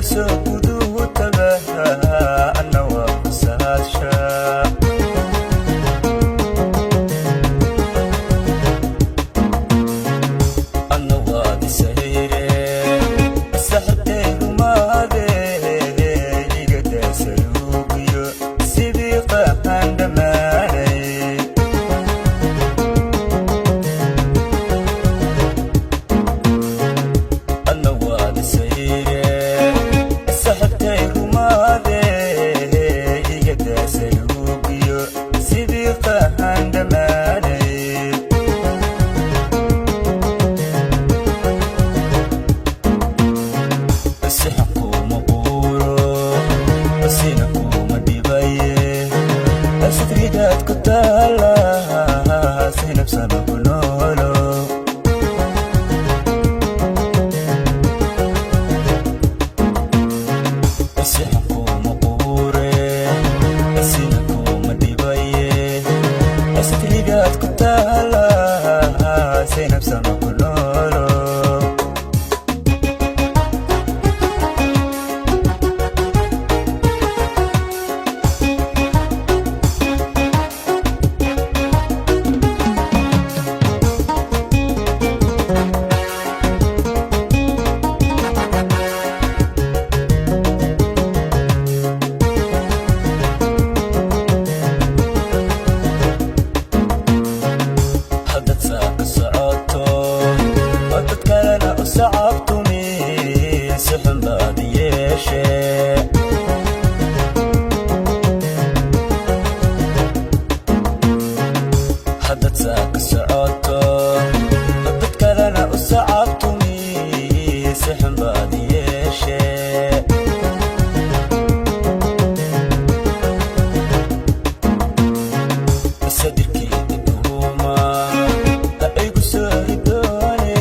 Soo guduutaba anna waa ku saadshaa. Anna waad isayre, saxibtay rumaade, iga daasaluugiyo sibiiqahan dhammaanay. Anna waad isayre, saxibtay rumaade, iga daasaluugiyo sibiiqahan dhammaanay. Sixan kuma quuro, sina kuma dhibaye, satrigaad ku taala, sinabsama ku noolo. Sixan kuma quure, sina kuma dhibaye, satrigaad ku taala, sinabsama ku noolo. Haddaad saaka socoto oo dad kalena u sacabtumi, si xun baad yeeshee. Haddaad saaka socoto oo dad kalena u sacabtumi, si xun baad yeeshee. Sadirkeeda dhuuma ha igu soo ridoone,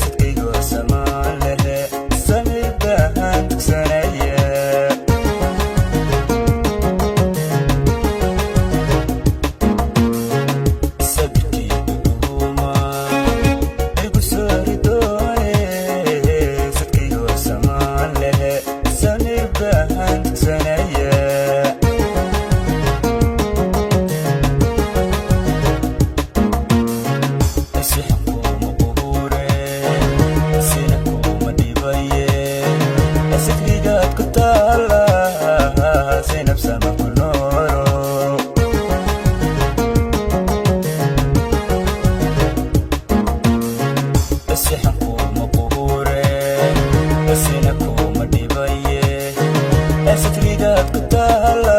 sadkaygoo samaan lehe, samir baahan tugsanaya. Sadirkeeda dhuuma igu soo ridoone, sadkaygoo samaan lehe, samir baahan tugsanaya. Sixan kuma quure, sina kuma dhibaye, satrigaad ku taala, sinabsama ku noolo. Sixan kuma quure, sina kuma dhibaye, satrigaad ku taala,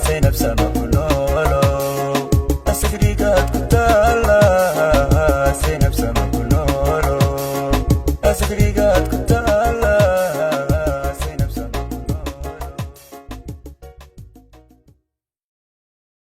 sinabsama ku noolo. Satrigaad ku taala, sinabsama ku noolo. Satrigaad ku taala.